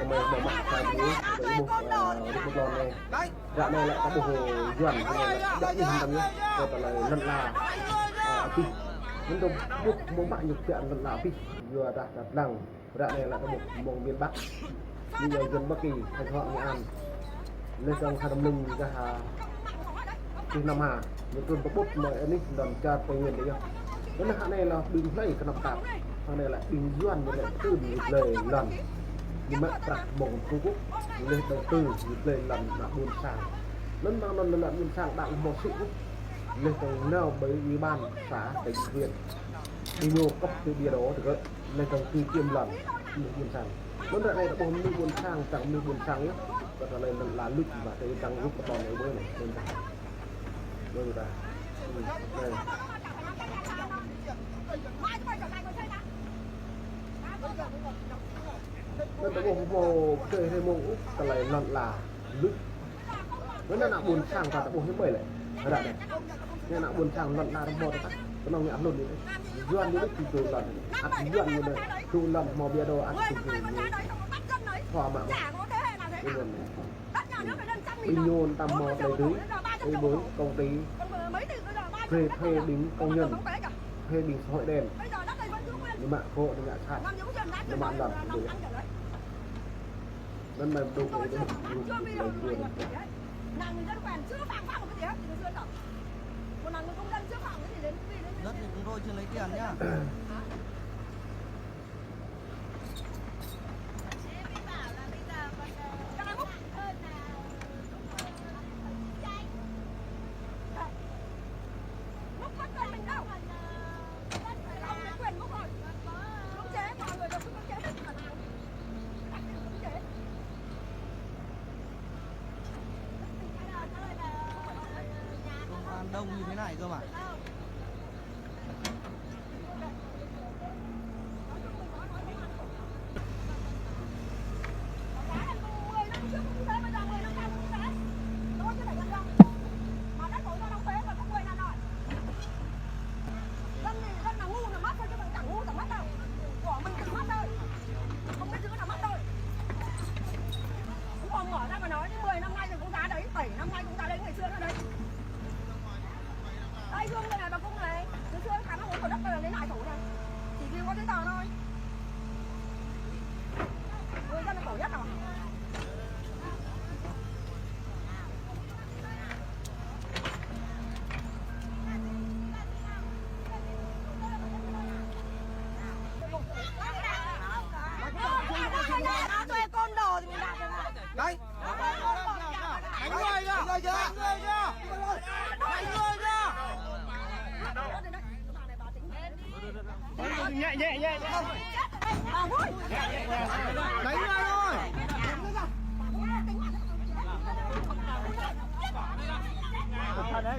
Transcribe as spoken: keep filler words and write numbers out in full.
Mơi mơ̆ mă sa dih, mơi ƀuh, ơ, rŭ mơ̆ lŏn anai. Ră anai lĕ ta ƀuh Yuan, anai lĕ djăp ñu hăng tăm ñu, kơ tơlơi lŏn la, ơ, abih. Anŭn ta ƀuh mơ̆ mă ñu biă lŏn la abih. Yua dah ta lăng. Ră anai lĕ ta ƀuh mơ̆ng miền Bắc. Ñu yua Yuan Bắc Kỳ, Thanh Hóa, Nghệ An. Leh dong ha Tâm Linh gah ha Tih Nam Ha, ñu trŭn pơƀut mơi anih lŏn čar Tây Nguyên đơi yơh. Anŭn hă anai lĕ ƀing hlơi kơnăp tap. Hă anai lĕ ƀing Yuan ñu lĕ tơm ñu blơi lŏn. Ñu mă prăk mơ̆ng Trung Quốc, leh dong tơm ñu blơi lŏn ană ƀôn sang. Anŭn mơ̆ng anŭn lŏn ƀôn sang đang hmâo sĭ ôh. Leh dong nao ƀơi ủy ban xã, tỉnh, huyện. Ƀing ñu kŏp tui ƀiă đô tơ gơ̆. Leh dong tui čiêm lŏn, mơnuih ƀôn sang. Anŭn ră anai ta ƀuh mơnuih ƀôn sang, čang mơnuih ƀôn sang yơh. Kơ tơlơi lŏn la luč, ƀă tơlơi čang rŭ kơ tơlơi ƀơi anai, anŭn ta. Anŭn ta. Hmm, anai. Anŭn ta ƀuh mơ̆ kơ hrơi mông ôh, tơlơi lŏn la luč. Anŭn ană ƀôn sang ta ta ƀuh hiư̆m ƀơi lĕ. Ră anai. Anai ană ƀôn sang lŏn la rơmô ta. Kơnơ̆ng ngă hlŭn anai. Yuan anai či tŭ lŏn. Ăt Yuan anai tŭ lŏn hmâo ƀiă đô ăt tŭ tŭ. Thua mă mă. Ƀing ñu anŭn. Ƀing ñu anŭn ta hmâo tơlơi dưi. Tui ƀơi công ty. Thuê, thuê ƀing công nhân. Thuê ƀing xã hội đen. Ñu mă gơ̆, ñu ngă sat. Ñu mă lŏn. Anŭn mơi ƀuh kơ ih ƀuh, ƀuh, ƀuh, ƀuh. Là người dân quèn chưa phạm pháp một cái gì hết thì nó chưa tổng. Còn là người công dân chưa phạm cái gì đến cái gì đến. Đất thì chúng tôi chưa lấy tiền nhá. Hả? Múc mất tên mình đâu. Không có quyền múc rồi. Khống chế mọi người đều cứ khống chế hết. Công an đông như thế này cơ mà. Dân thì dân là ngu là mất thôi chứ còn chẳng ngu là mất đâu. Của mình thì mất thôi. Không biết giữ là mất thôi. Cũng còn mở ra mà nói chứ mười năm nay thì cũng giá đấy, bảy năm nay cũng giá đấy, ngày xưa nữa đấy. Đây, Hương đây này, bà Cung này. Ngày xưa thằng nó uống của đất là lấy lại thủ này. Chỉ vì có giấy tờ thôi. Người dân là khổ nhất rồi. Đấy. Đánh người kìa. Đánh người kìa. Đánh người kìa. Nhẹ, nhẹ, nhẹ, nhẹ. Nhẹ, nhẹ, nhẹ. Đánh người thôi.